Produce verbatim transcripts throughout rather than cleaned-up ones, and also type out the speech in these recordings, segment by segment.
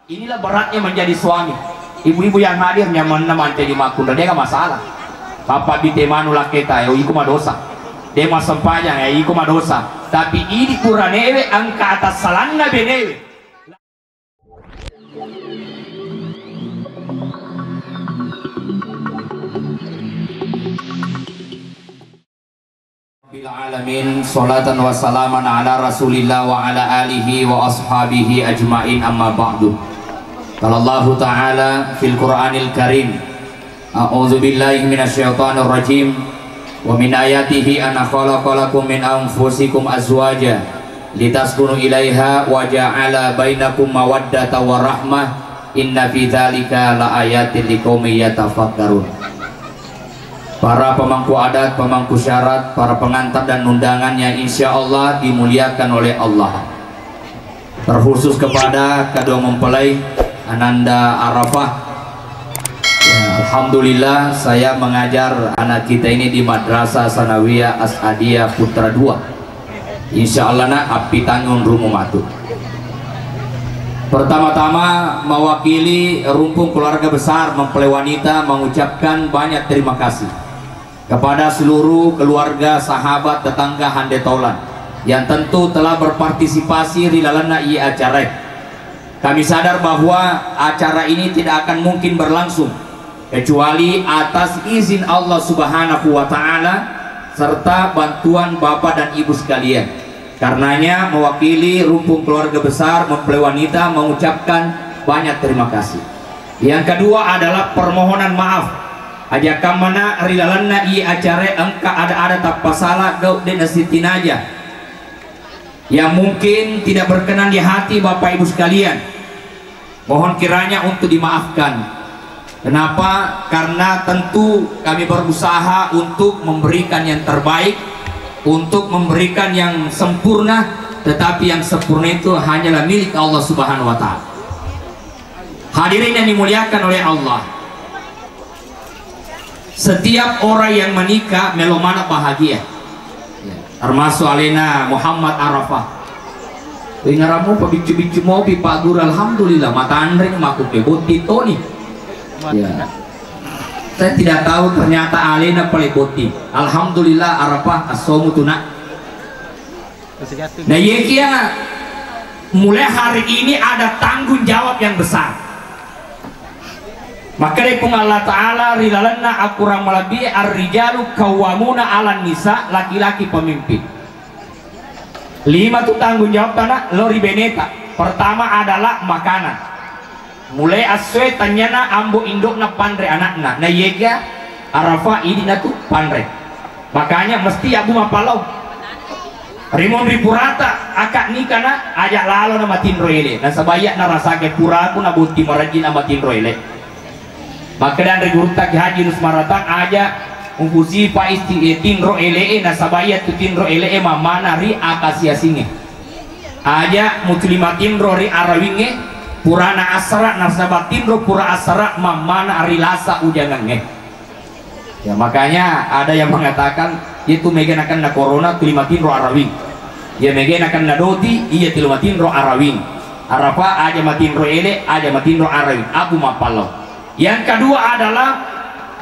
Inilah beratnya menjadi suami. Ibu-ibu yang hadir, nyamenna mancaji makkunrai, de' masalah. Bapak bite manu lakketa, eh, iko madosa. De' massempajang, eh, iko madosa. Tapi idi' puranewe engka atassalanna benewe. Rabbil alamin, salatan wa salaman ala Rasulillah wa ala alihi wa ashabihi ajmain, amma ba'du. Qala Allahu ta'ala fil Qur'anil Karim, a'udzu billahi minasy syaithanir rajim. Wa min ayatihi an khalaqa lakum min anfusikum azwaja litaskunu ilaiha wa ja'ala bainakum mawaddata wa rahmah, inna fi dzalika la ayatin liqaumin yatafakkarun. Para pemangku adat, pemangku syarat, para pengantar dan undangan yang insya Allah dimuliakan oleh Allah. Terkhusus kepada kedua mempelai, Ananda Arafah. Ya, alhamdulillah, saya mengajar anak kita ini di Madrasah Sanawiyah As'adiyah Putra dua. Insya Allah, nak, appitangngi onrummu matu. Pertama-tama, mewakili rumpun keluarga besar mempelai wanita mengucapkan banyak terima kasih kepada seluruh keluarga, sahabat, tetangga Hande Taulan yang tentu telah berpartisipasi ri lalenna iye acarae. Kami sadar bahwa acara ini tidak akan mungkin berlangsung kecuali atas izin Allah Subhanahu wa Ta'ala serta bantuan Bapak dan Ibu sekalian. Karenanya, mewakili rumpun keluarga besar mempelai wanita mengucapkan banyak terima kasih. Yang kedua adalah permohonan maaf. Aja kammana ri lalenna iye acarae engka ada-ada tappasala gau de' nasitinaja yang mungkin tidak berkenan di hati Bapak Ibu sekalian. Mohon kiranya untuk dimaafkan. Kenapa? Karena tentu kami berusaha untuk memberikan yang terbaik, untuk memberikan yang sempurna, tetapi yang sempurna itu hanyalah milik Allah Subhanahu wa Ta'ala. Hadirin yang dimuliakan oleh Allah, setiap orang yang menikah melo maneng bahagia. Ya, termasuk alena Muhammad Arafah. Ingarammu pabiccu-biccu mopi, Pak Guru, alhamdulillah, matanre mako ke botti toni. Ya. Saya tidak tahu ternyata alena pale botti. Alhamdulillah, Arafah, assomu tu, nak. Nah, iyakiya mulai hari ini ada tanggung jawab yang besar. Makkedai Puang Allah Ta'ala ri lalenna Al-Quran Malebbi, "Ar-rijalu qawwamuna 'alan nisa", laki-laki pemimpin. Lima tu tanggung jawab tana lo ri beneta. Pertama adalah makanan. Mulai assoe tanyana ambo indo'na panre anakna. Na iyaga Arafah idi' natu panre. Makanya mesti yabu mappalau. Rimonri purata akad nikana aja' lalo na matinro ele. Nasaba iya narasake puraku na botti marajji na matinro ele. Makkeda anre gurutta Ki Haji Yunus Maratang, aja' mupusipa isti-, eh, tinro ele'e, nasaba iya tu tinro ele'e mammana ri akasiasingnge. Aja' muculi matinro ri arawingnge, purana assara', nasaba tinro pura assara' mammana ri lasa ujangengnge. Ya, makanya ada yang mengatakan, itu mega nakenna corona tuli matinro arawing. Ya, mega nakenna doti, iya tuli matinro arawing. Arafah aja' matinro ele, aja' matinro arawing. Aku mappalau. Yang kedua adalah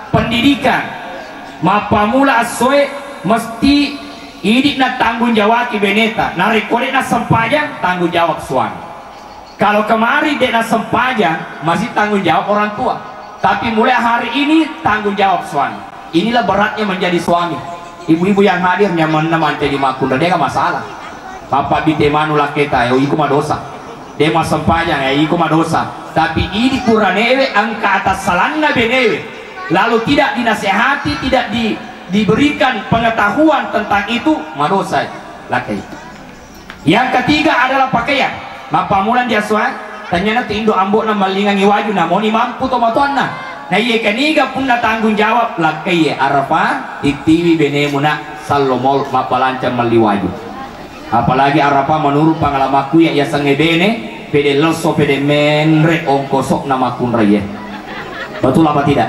pendidikan. Mappamula assoe mesti idi' na tanggung jawaki beneta. Narekko de' na sempajang, tanggung jawab suami. Kalau kemarin de' na sempajang, masih tanggung jawab orang tua. Tapi mulai hari ini tanggung jawab suami. Inilah beratnya menjadi suami. Ibu-ibu yang hadir, nyamenna mancaji makkunrai, de' masalah. Bapak bite manu lakketa, eh, iko madosa. De' massempajang, eh, iko madosa. Tapi idi' puranewe engka atassalanna benewe, lalu tidak dinasehati, tidak di-, diberikan pengetahuan tentang itu, madosa lakkai. Yang ketiga adalah pakaian. Mappammula diassoang, tanyana tu indo' ambo'na mallingangngi waju, namoni mampu tomatoanna. Na iye kaniga punna tanggung jawab, lakkai ye Arafah, tittiwi benemu na sallo mall mabbalancang melli waju. Apalagi Arafah, menurut pengalamanku ya, yasengnge bene, pede lesso, pede menre ongkoso'na makkunraie. Betul apa tidak?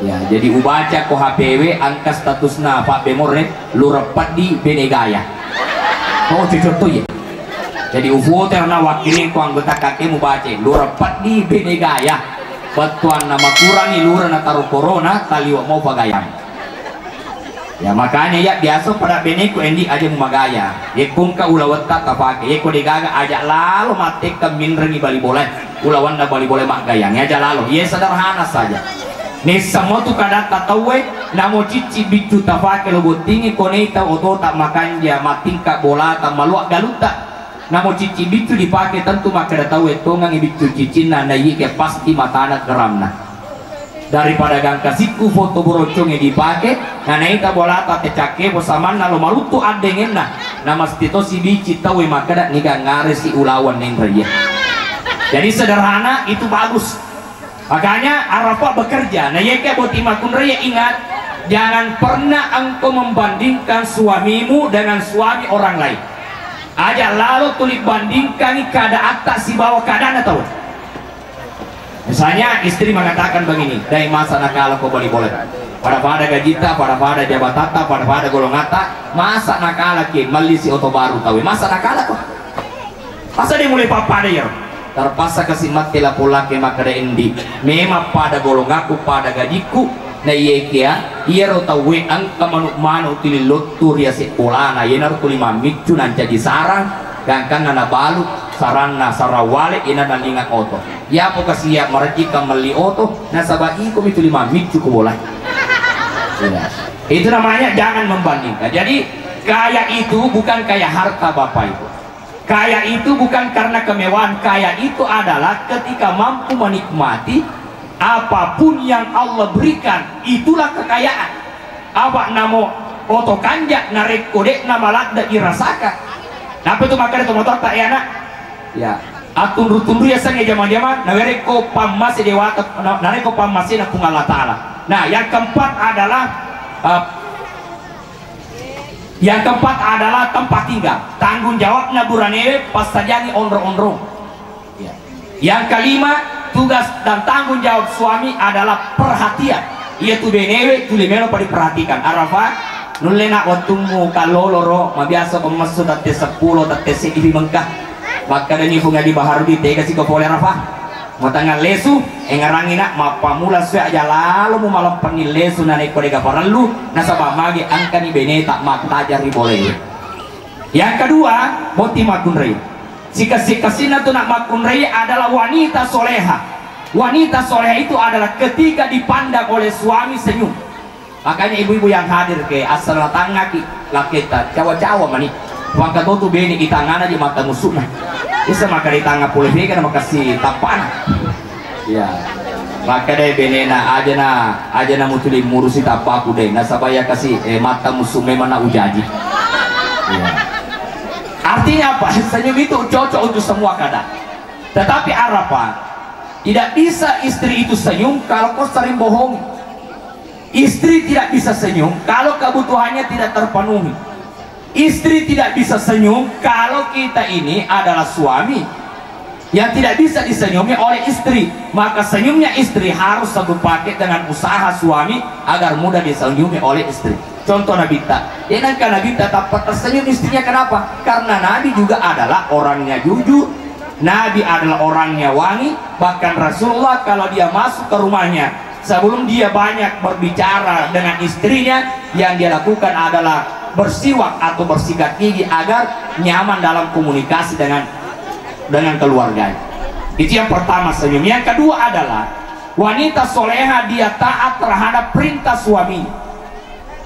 Ya, jadi ubaca ko H P W, angka statusna Pak Bemorre, Lurah Peddi, bene gaya. Oh, cocok to, ya. Jadi ufoto na wakkiling ko anggota K T mubaca, lura peddi bene gaya. Bettuanna makurani lura na taro corona, taliwa mau pagayang. Ya, makanya ya biasa pada beneku endi aja mu magaya. Ye kungka ulawetta tapake, ye ko degaga aja lalo mattekka minrengi bali bola. Ulawanna bali bola maggayang, ya aja lalo. Ye sederhana saja. Nissamo tu kadatta tauwe, namo cicci biccu tapake lo bottingi, ko nei tau otota makanja, matingka bolata, malua galutta. Namo cicci biccu dipake tentu makkeda tauwe tongangi biccu ciccinna, na iyeke pasti matana geramna. Daripada gangka sikku foto borocongnge dipake, na naita bolata tecakke samanna lo maruttu addengenna, na mesti to sibici tauwe makkeda niga ngaresi ulawan nenreye. Jadi sederhana itu bagus. Makanya Arafah bekerja. Na yeke boti makkunraiye, ingat, jangan pernah engkau membandingkan suamimu dengan suami orang lain. Aja lalo tuli bandingkangi keadaatta sibawa keadaanna tau. Misalnya istri mengatakan begini, "Dai, masa nakala ko bali bola? Pada-pada gajita, pada-pada jabatatta, pada-pada golongatta, masa nakala ki melli si oto baru tau? Masa nakala ko?" Masa de mulai pappada iyaro? Terpaksa kasi matti lapolake makkeda, "Endi, memang pada golongakku, pada gajikku." Na iyekia, iyaro tauwe engka manu-manu tuli lottu ri ase bolana, iyanaro tuli mammiccu nancaji sarang, gangkanna nabalu saranna sarang wale, iyana nalingang oto. Yapo kasi iya marejjikka melli oto, nasaba iko mi tuli mammiccu ko bola. Iya. Itu namanya jangan membandingkan. Jadi kaya itu bukan kaya harta Bapak Ibu. Kaya itu bukan karena kemewahan, kaya itu adalah ketika mampu menikmati apapun yang Allah berikan, itulah kekayaan. Apa namo oto kanja narekko de'na maladde irasakan. Napa tu makkeda tomatoatta, eh, anak? Ya, attunru-tunru yasengnge jama-jama, narekko pammase dewata, na-, narekko pammasena Puang Allah Ta'ala. Nah, yang keempat adalah, eh, Yang keempat adalah tempat tinggal. Tanggung jawabna buranewe passajiangi onro-onro. Ya. Yang kelima, tugas dan tanggung jawab suami adalah perhatian. Iya tu benewe tuli melo pa diperhatikan. Arafa, nulle nak wettummu kallolo ro, mabiasa ko messu tette seppulo, tette seddi pi mengka. Makkedani Puang Haji Baharudin, tega siko pole Arafa. Matangnga lesu, engngerangi nak, mappamula sue aja lalo mu maleppenni lesu na nekko dega parellu, nasaba magi engkani beneta mattajang ri bolewe. Yang kedua, boti makkunrai. Sikessi-kessinna tu nak makkunrai adalah wanita soleha. Wanita soleha itu adalah ketika dipandang oleh suami senyum. Makanya ibu-ibu yang hadir ke asal tangaki laketa cawa-cawa mani. Wangka totu bene itangana je mata musuhna. Isa maka ditanga pole vega na makasi tappana. Ya. Maka deh benena aja na, aja na mutuli murusi tappaku deh. Nasaba iya kasi, eh, mata musuh memang na ujaji. Ya. Artinya apa? Senyum itu cocok untuk semua keadaan. Tetapi Arafa, tidak bisa istri itu senyum kalau kau sering bohong. Istri tidak bisa senyum kalau kebutuhannya tidak terpenuhi. Istri tidak bisa senyum kalau kita ini adalah suami yang tidak bisa disenyumi oleh istri. Maka senyumnya istri harus satu paket dengan usaha suami agar mudah disenyumi oleh istri. Contoh Nabitta. Ya, nangka Nabitta tappa tersenyum istrinya. Kenapa? Karena Nabi juga adalah orangnya jujur. Nabi adalah orangnya wangi. Bahkan Rasulullah kalau dia masuk ke rumahnya, sebelum dia banyak berbicara dengan istrinya, yang dia lakukan adalah bersiwak atau bersikat gigi agar nyaman dalam komunikasi dengan, dengan keluarganya. Itu yang pertama, senyum. Yang kedua adalah wanita soleha, dia taat terhadap perintah suami.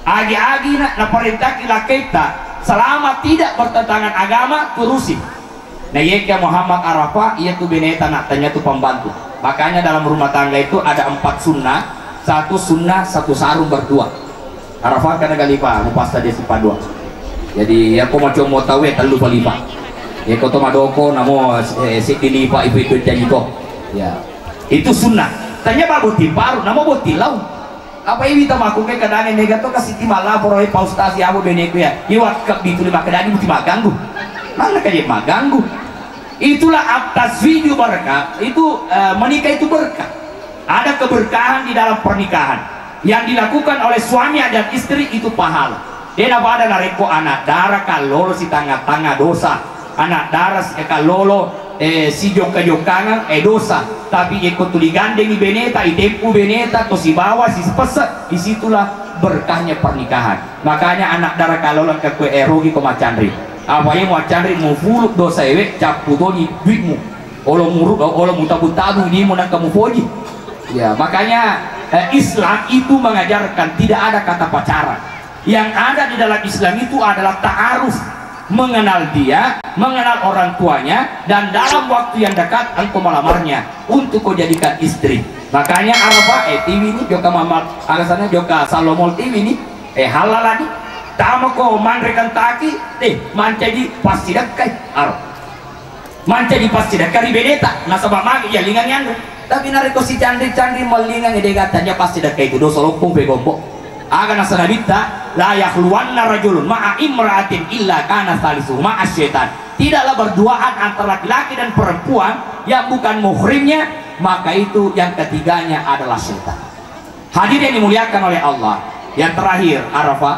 Agi-agi na, naperintahki lakkaita, selama tidak bertentangan agama, turusi. Nah, iya kia Muhammad Arafah, iya tu beneta nak tanya tu pembantu. Makanya dalam rumah tangga itu ada empat sunnah, satu sunnah, satu sarung berdua. Arafah kana galipa, mupasta dia sipadua. Jadi, ya ko macam mau tahu ya, telu palipa. Ya ko to madoko, namo, eh, seddi lipa, ibu itu jadi to. Ya. Itu sunnah. Tanya babu timparu, namo boti lau. Apa iwi tamaku ke kadange mega to kasi ti malaporo, eh, Pak Ustaz, ya, abo beneku ya. Iwa kebbi tuli makkedani muti magganggu. Mana kaje magganggu? Itulah at-tazwiju barakah. Itu, eh, menikah itu berkah. Ada keberkahan di dalam pernikahan. Yang dilakukan oleh suami dan istri itu pahala. Dena pada narekko anak dara kallolo si tanga-tanga dosa. Anak dara si kallolo, eh, sijokka-jokkangeng, eh, dosa. Tapi yekko tuli gandengi beneta, itempu beneta, to sibawa, sipesse, disitulah berkahnya pernikahan. Makanya anak dara kallolo engka kue, eh, rogi ko macanri. Apa iya muacanri mufulu dosa ewe, cappu toni duitmu. Olo muru-, olo mutabu-tabu ini mu nangka mufoji. Ya, makanya, eh, Islam itu mengajarkan tidak ada kata pacaran. Yang ada di dalam Islam itu adalah ta'aruf, mengenal dia, mengenal orang tuanya, dan dalam waktu yang dekat engkau melamarnya untuk kau jadikan istri. Makanya Arafah, eh, tiwi ni, joka mamal, alasannya joka Salomon tiwi ni, eh, halal ni. Tama ko manre kentaki, eh, mancaji pasti dekai. Ar. Mancaji pasti dekkari beneta, nasaba magi yalingang yanre. Tapi narekko sicanri-canri mellingang, de gaga tanja pasti dekka itu dosa loppung pe gombo. Aga nasa nabitta, "La yakhluwanna rajulun ma'a imra'atin illa kana salisuhuma asy-syaitan." Tidaklah berduaan antara laki-laki dan perempuan yang bukan muhrimnya, maka itu yang ketiganya adalah setan. Hadirin yang dimuliakan oleh Allah, yang terakhir, Arafah,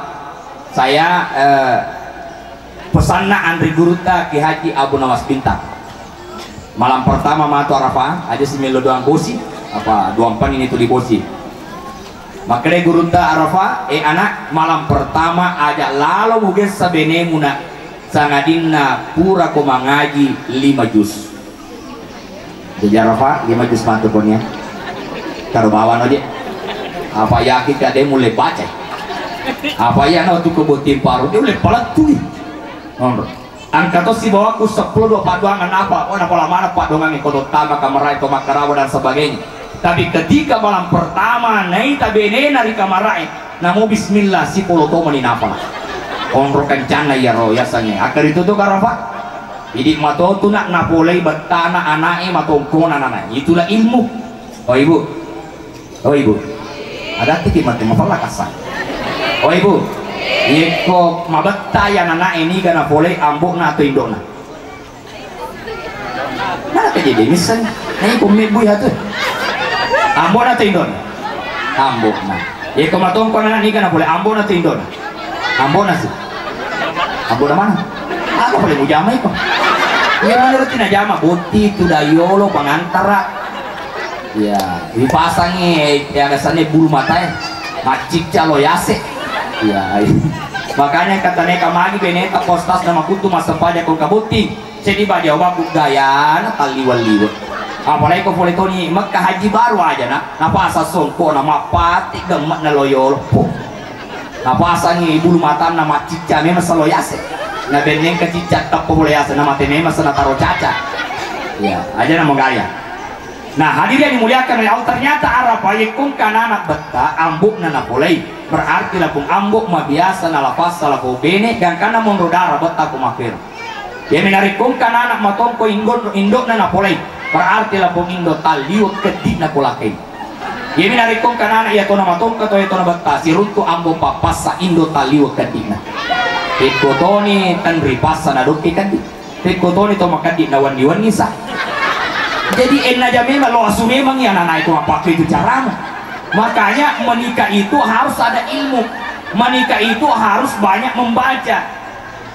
saya, eh, pesanna anri gurutta Ki Haji Abu Nawas Bintang. Malam pertama matu Arafah, aja si melo doang bosi, apa doang pan ini tuli bosi. Makkeda gurutta Arafah, eh anak, malam pertama aja lalo mugessa benemu nak, sangadinna pura ko mangaji lima juz. Jaja Rafa, dia maju sepatu konia. Karo bawano je. Apa yakin ka de mulle baca. Apa iya na tu kebutin paru, de mulle palettu. Nonro. Angka to sibawaku sepuluh dua paduangan apa? Oh, napa lamana paduangan ko to tama kamera itu makarawa dan sebagainya. Tapi ketika malam pertama naita benena ri kamarae, namo bismillah, sipolo to mani napa. Onro kencanna iyaro yasengnge. Akkaritu tu Karafa. Idi matotu nak napolei bettana ana'e matongkona nana. Itulah ilmu. Oh ibu. Oh ibu. Ada tiki mati mapella kasar. Oh ibu. Yekko mabetta ya nana ini gana polei ambokna atau indokna. Mana kejadian misal? Nah, ibu mebbu ya tu. Ambokna atau indokna? Ambokna. Yekko matongkona nana ini gana polei ambokna atau indokna? Ambona sih. Ambona mana? Apa boleh mujama iko? Iya, mana roti najama? Boti tu dayolo pangantara. Iya, dipasangi ya dasarnya bulu matae. Macicca lo yase. Iya. Makanya katanya kamagi beneta postas nama kutu masempaja kong kabuti. Jadi baja obaku gayana talliwa-liwa. Apalagi ko pole toni Mekka haji baru aja na, napasa songko na mapati gemmek na loyolo. Puh. Napasangi bulu matanna maccicca memang salo yase. Na benneng ka cicca teppo pole yase na mate memang sana taro caca. Ya, aja na magaya. Nah, hadirin yang dimuliakan oleh Allah, ternyata Arafah yekkong kanana betta ambukna napolei. Berarti lapung ambuk mabiasa nalapassa lapong bene gangkana monro dara betta ko mafero. Yami narekko engka anak matongko inggo-, indokna napolei, berarti lapong indo talliweng keddi'na ko lakkai. Yami narekko engka anak iya tona matongka to iya tona betta siruntu ambo pappassa indo talliweng keddi'na. Pekko toni tenri passa nadokke keddi. Pekko toni to makeddi nawenni-wenni sa. Jadi enna ja memang lo asu memang iya anak-anak itu apa itu caramu. Makanya menikah itu harus ada ilmu. Menikah itu harus banyak membaca.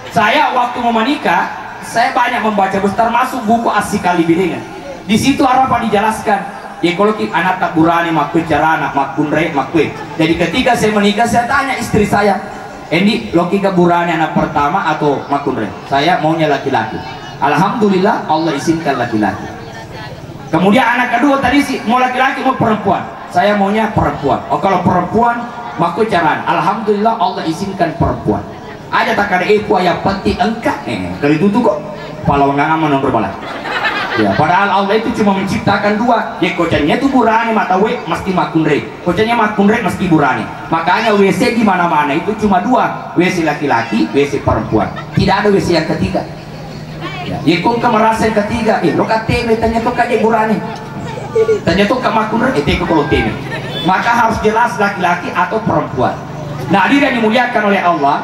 Saya waktu mau menikah, saya banyak membaca buku, termasuk buku As-Sikalibirengan. Di situ Arafah dijelaskan, ya kalau ki anak tak burane makkue carana, makkunre makkue. Jadi ketika saya menikah, saya tanya istri saya, "Endi, loki ke burane anak pertama atau makkunre?" "Saya maunya laki-laki." Alhamdulillah, Allah izinkan laki-laki. Kemudian anak kedua tadi si mau laki-laki mau perempuan. "Saya maunya perempuan." "Oh, kalau perempuan, makkue carana?" Alhamdulillah, Allah izinkan perempuan. Aja tak ada ibu yang penting engka. Eh, dari itu tuh kok. Palawangan aman nomor bala. Ya, padahal Allah itu cuma menciptakan dua. Ya, kocanya itu burane mata we, mesti makkunre. Kocanya makkunre, mesti burane. Makanya W C di mana-mana itu cuma dua. W C laki-laki, W C perempuan. Tidak ada W C yang ketiga. Ya, yekko engka merasa yang ketiga, eh, lo kateme, tanya to kaje burane. Tanya to ka makkunre, eh, teko kalau teme. Maka harus jelas laki-laki atau perempuan. Nah, hadirin yang dimuliakan oleh Allah.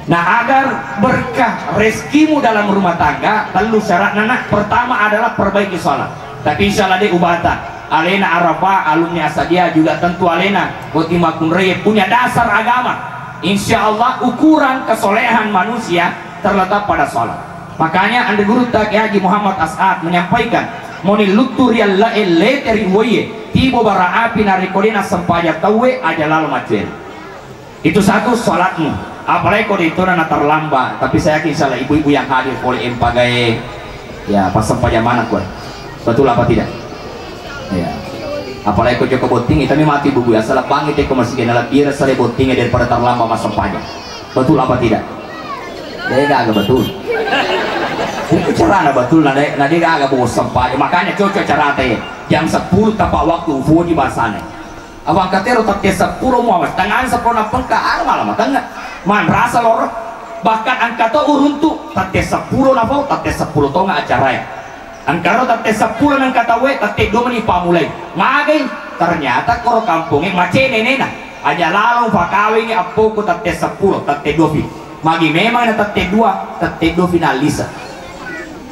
Nah, agar berkah rezekimu dalam rumah tangga, perlu syarat, nak. Pertama adalah perbaiki sholat. Tapi insya Allah deh ubata. Alena Arafah, alumni Asadia juga tentu alena. Boti makkunre punya dasar agama. Insya Allah ukuran kesolehan manusia terletak pada sholat. Makanya anre gurutta Kiai Haji Muhammad As'ad menyampaikan, moni luttu ri elle'e, lete ri uwaie, tibo bara api narekko de' nassempajang tauwe, aja lalo macceri. Itu satu sholatmu. Apalagi ko de' tona na terlambat, tapi saya yakin insyaallah ibu-ibu yang hadir pole empagae, ya, passempajang maneng kue. Betul apa tidak? Ya. Apalagi ko jokka botting, tapi mati ibu-ibu, asal bangi teko masjid, na lebbi sale botting daripada terlambat massempajang. Betul apa tidak? De' gaga betul. Itu carana betul, na de', na de' gaga bos sempajang. Makanya cocok carata, ya. Jam sepuluh tepat waktu, ufoji bahasanya. Awang katero tette seppulo muawas, tangan seppulo napengka, aro malam matengah. Manrasa loro. Bahkan engka to uruntu, tette seppulo nafau, tette seppulo tonga acarae. Engkaro tette seppulo nengka tauwe, tette dua meni pamulai. Magai, ternyata koro kamponge macene nena. Aja lalo pakawingi appoku tette seppulo, tette dua fi. Magi memang na tette dua, tette dua fi nalisa.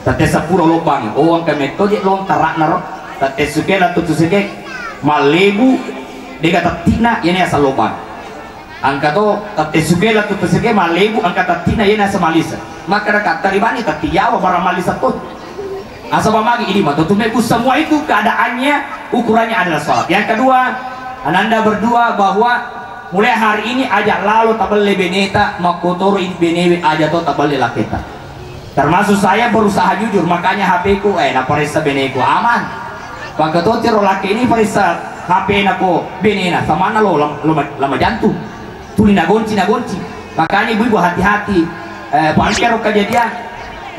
Tette seppulo lobbangi. Oh, engka metto je lontarakna ro. Tette suke la tutu suke. Mallebu, dega tettikna, yene asal lobang. Engka to, tette suke la tutu suke, mallebu, engka tettikna, yene asal malisa. Maka rakatta ribani tetti Jawa barang malisa to. Asal pamagi ini mah, tutu mebu semua itu keadaannya, ukurannya adalah sholat. Yang kedua, ananda berdua bahwa mulai hari ini aja lalo tabelle beneta, makkotoro ini benewe aja to tabelle laketa. Termasuk saya berusaha jujur, makanya H P-ku, eh, naparessa beneku aman. Pakatotiro laki ini paressa H P-na ko benena, samanna lo lam-, lama, lama jantung. Tuli nagonci, nagonci. Makanya ibu-ibu hati-hati. Eh, pakkero kejadian.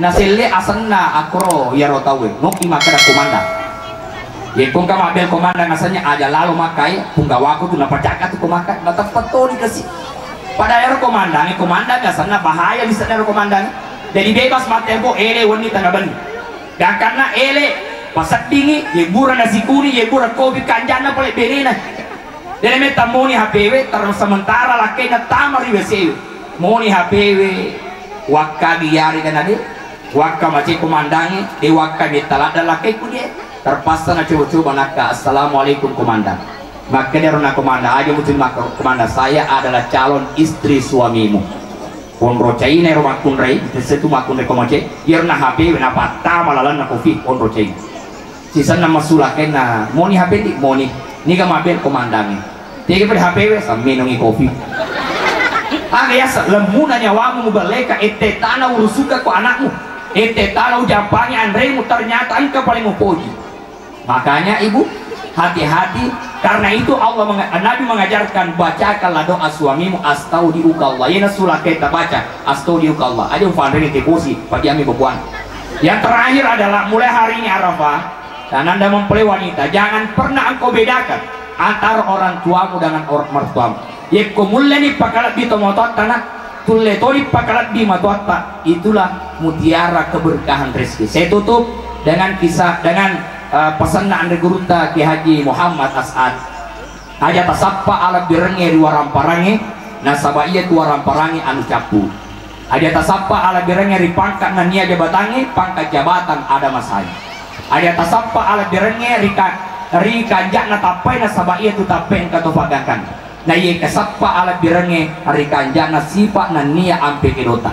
Naselle asenna akro yaro tauwe. Noki makkeda komandang. Yekko engka mabbel komandang asenna aja lalo makkai, punggawaku tu napacakka tu ko makkai, mateppet toni kasi. Pada ero komandang, komandang asenna bahaya bisa ero komandang. Jadi bebas mattempo ele wenni tengah benni. Gangkanna ele paseddingi, yebura nasi kuning, yebura kopi kanjanna pale benena. Dele metta moni H P W, terus sementara lakkainna tama ri W C W. Moni H P W, wakka giyari kana de, wakka mace komandange, de wakka metta ladda lakkai ku de. Terpaksa na coba-coba nakka, "Assalamualaikum, Komandang." Makkeda ro na komandang, "Aja mutu makka, Komandang, saya adalah calon istri suamimu." Onro caina ero makkunrai, tesse tu makkunrai ko mace, iyaro na H P W na pattama lalenna kofi, onro caina. Sisenna massu lakkainna, "Moni H P ndi?" "Moni." "Niga mabbel?" "Komandangnge." "Tega pada H P W?" "Samminungi kofi." Aga yasa lemmuna nyawamu muballeka, ette tana urusuka ko anakmu, ette tana ujampangi anremu, ternyata engka paling mupoji. Makanya ibu, hati-hati. Karena itu Allah menga-, Nabi mengajarkan, "Bacakanlah doa suamimu, astaudiukallah." Yena sulakkaita baca, "Astaudiukallah." Aja ufanrenge teposi, padiami bebuan. Yang terakhir adalah mulai hari ini Arafah, dan Anda mempelai wanita, jangan pernah engkau bedakan antara orang tuamu dengan orang mertuamu. Yekko mulleni pakalebbi tomatoatta na, tulle toni pakalebbi matoatta, itulah mutiara keberkahan rezeki. Saya tutup dengan kisah, dengan, eh, pesanna anre gurutta Kiai Haji Muhammad As'ad. Aja tasappa alebbirengnge ri waramparangnge, nasaba iya tu waramparangnge anu cappu. Aja tasappa alebbirengnge ri pangkat nennia jabatangnge, pangkat jabatan ada masanya. Aja tasappa alebbirengnge ri ka-, ri kanja'na tappai, nasaba iya tu tappai engka to paggangkanna. Na iya kasappa alebbirengnge ri kanja'na sipa nennia ampe kedota.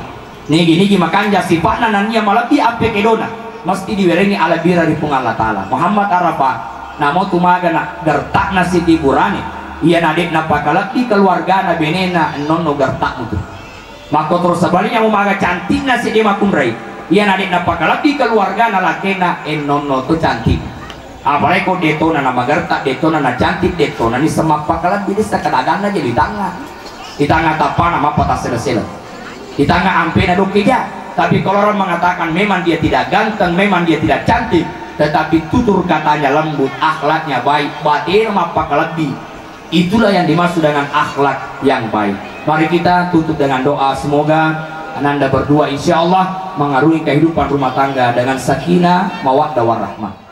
Nigi-nigi makanja sipa'na nennia malebbi ampe kedona, mesti diwerengngi alebbireng ri Puang Allah Taala. Muhammad Arafah, namo tu magana gerta'na siddi burane, iyana de'na pakalebbi keluargana benena, nonno gerta'mu tu. Makkotoro sebaliknya, mu maga cantikna siddi makkunrai, iyana de'na pakalebbi keluargana lakena, e nonno to cantik. Apalagi ko detona na magerta, detona na cantik, detona ni semappa kalebbi, de sakadanganna jadi tangnga. Di tangnga tappana mappa tassele-sele. Di tangnga ampena dokke ja. Tapi kalau orang mengatakan memang dia tidak ganteng, memang dia tidak cantik, tetapi tutur katanya lembut, akhlaknya baik, batena mappakalebbi. Itulah yang dimaksud dengan akhlak yang baik. Mari kita tutup dengan doa, semoga ananda berdua insya Allah mengarungi kehidupan rumah tangga dengan sakinah, mawaddah, warahmah.